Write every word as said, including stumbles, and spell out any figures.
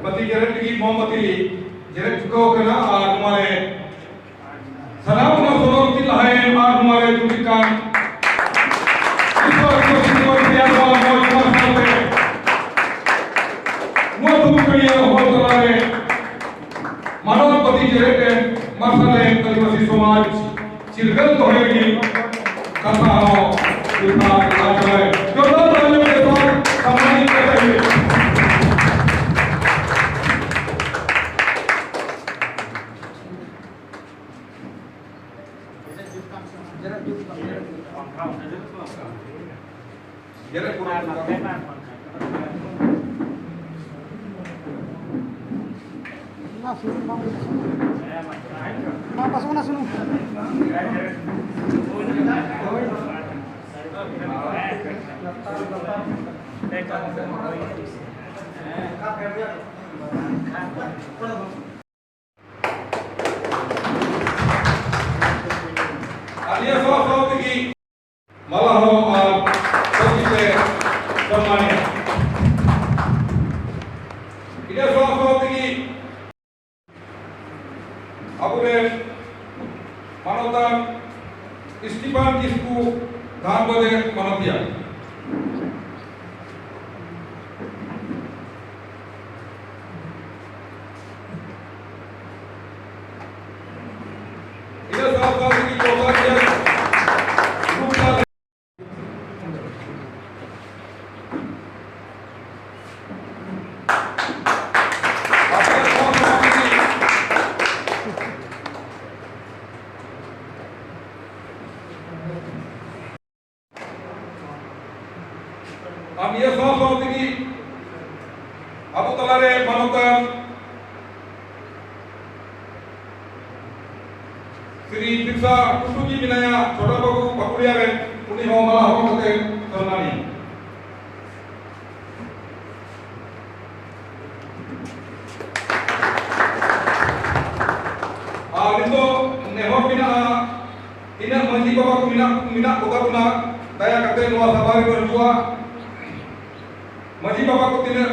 ᱵᱟᱹᱛᱤ ᱡᱮᱨᱮᱫ ᱞᱟᱹᱜᱤᱫ ᱢᱳᱢᱵᱟᱹᱛᱤ ᱡᱮᱨᱮᱫ ᱪᱩᱠᱟᱹᱣ ᱟᱠᱟᱱᱟ ᱟᱨ ᱱᱚᱣᱟ ᱨᱮ ᱥᱟᱱᱟᱢ ᱚᱱᱟ ᱥᱚᱫᱚᱨ ᱪᱮᱫ ᱞᱟᱦᱟᱭᱮᱱ ᱟᱨ ᱱᱚᱣᱟ ᱨᱮ ᱡᱩᱴᱤ ᱠᱟᱱ ᱵᱤᱥᱥᱚ ᱟᱹᱫᱤᱵᱟᱹᱥᱤ ᱫᱤᱵᱚᱥ ᱨᱮᱭᱟᱜ ᱱᱚᱣᱟ ᱢᱚᱸᱡᱽ ᱱᱚᱣᱟ ᱥᱟᱶᱛᱮ ᱱᱚᱣᱟ ᱫᱷᱩᱢᱠᱟᱹᱲᱤᱭᱟᱹ ᱦᱚᱲ ᱛᱟᱞᱟᱨᱮ ᱢᱟᱱᱚᱛ ᱵᱟᱹᱛᱤ ᱡᱮᱨᱮᱫ ᱮ ᱢᱟᱨᱥᱟᱞ ᱮᱱ ᱟᱹᱫᱤᱵᱟᱹᱥᱤ ᱥᱚᱢᱟᱡᱽ ᱪᱤᱨᱜᱟᱹᱞ ᱫᱚᱦᱚᱭ ᱞᱟᱹᱜᱤᱫ ᱠᱟᱛᱷᱟ ᱦᱚᱸ ᱡᱚᱛᱷᱟᱛ ᱠᱟᱛᱷᱟ ᱠᱟᱱᱟ᱾ ᱡᱚᱛᱚ ᱫᱚ ᱟᱸᱡᱚᱢ ᱠᱟᱛᱮ ᱥᱚᱢᱟᱡᱽ ᱠᱟᱛᱷᱟ ᱦᱩᱭᱩᱜᱼᱟ᱾ ᱡᱮᱨᱮᱫ ᱯᱩᱨᱟᱹᱣ ᱠᱟᱱᱟ᱾ ᱚᱱᱟ ᱥᱩᱱᱩᱢ ᱵᱟᱝ ᱵᱩᱡᱷᱟᱹᱜ ᱠᱟᱱᱟ᱾ ᱵᱟᱝ ᱯᱟᱥᱚᱜ ᱠᱟᱱᱟ ᱥᱩᱱᱩᱢ᱾ ᱟᱨ ᱱᱤᱭᱟᱹ ᱥᱟᱶ ᱥᱟᱶ ᱛᱮᱜᱮ ᱢᱟᱞᱟ ᱦᱚᱸ ᱟᱨ ᱪᱟᱹᱯᱤ ᱛᱮ ᱥᱚᱱᱢᱟᱱᱮᱭᱟ᱾ ᱤᱱᱟᱹ ᱥᱟᱶ ᱥᱟᱶ ᱛᱮᱜᱮ ᱟᱵᱚᱨᱮᱱ ᱢᱟᱱᱚᱛᱟᱱ ᱥᱴᱤᱯᱷᱟᱱ ᱠᱤᱥᱠᱩ ᱫᱷᱟᱱᱵᱟᱫᱮ ᱢᱟᱱᱚᱛᱤᱭᱟ᱾ ᱤᱱᱟᱹ ᱥᱟᱶ ᱥᱟᱶ ᱛᱮᱜᱮ ᱪᱚᱣᱫᱟ ᱨᱮᱭᱟᱜ ᱜᱨᱩᱯ ᱪᱟᱨ ᱟᱨ ᱱᱤᱭᱟᱹ ᱥᱟᱶ ᱥᱟᱶ ᱛᱮᱜᱮ ᱟᱵᱚ ᱛᱟᱞᱟᱨᱮ ᱢᱟᱱᱚᱛᱟᱱ ᱥᱨᱤ ᱵᱤᱨᱥᱟ ᱴᱩᱰᱩ ᱡᱤ ᱢᱮᱱᱟᱭᱟ, ᱪᱷᱳᱴᱟ ᱵᱟᱹᱵᱩ ᱯᱟᱠᱩᱲᱤᱭᱟ ᱨᱮ, ᱩᱱᱤ ᱦᱚᱸ ᱢᱟᱞᱟ ᱦᱚᱨᱚᱜ ᱠᱟᱛᱮ ᱥᱚᱱᱢᱟᱱᱤᱭᱟ᱾ ᱟᱨ ᱱᱤᱛᱚᱜ ᱱᱮᱦᱚᱨ ᱢᱮᱱᱟᱜᱼᱟ, ᱛᱤᱱᱟᱹᱜ ᱢᱟᱹᱡᱷᱤ ᱵᱟᱵᱟ ᱠᱚ ᱢᱮᱱᱟᱜ, ᱢᱮᱱᱟᱜ ᱠᱚᱛᱟ ᱵᱚᱱᱟ, ᱫᱟᱭᱟ ᱠᱟᱛᱮ ᱱᱚᱣᱟ ᱥᱟᱵᱷᱟ ᱨᱮᱠᱚ ᱦᱤᱡᱩᱜᱼᱟ᱾ ᱢᱟᱹᱡᱷᱤ ᱵᱟᱵᱟ ᱠᱚ ᱛᱤᱱᱟᱹᱜ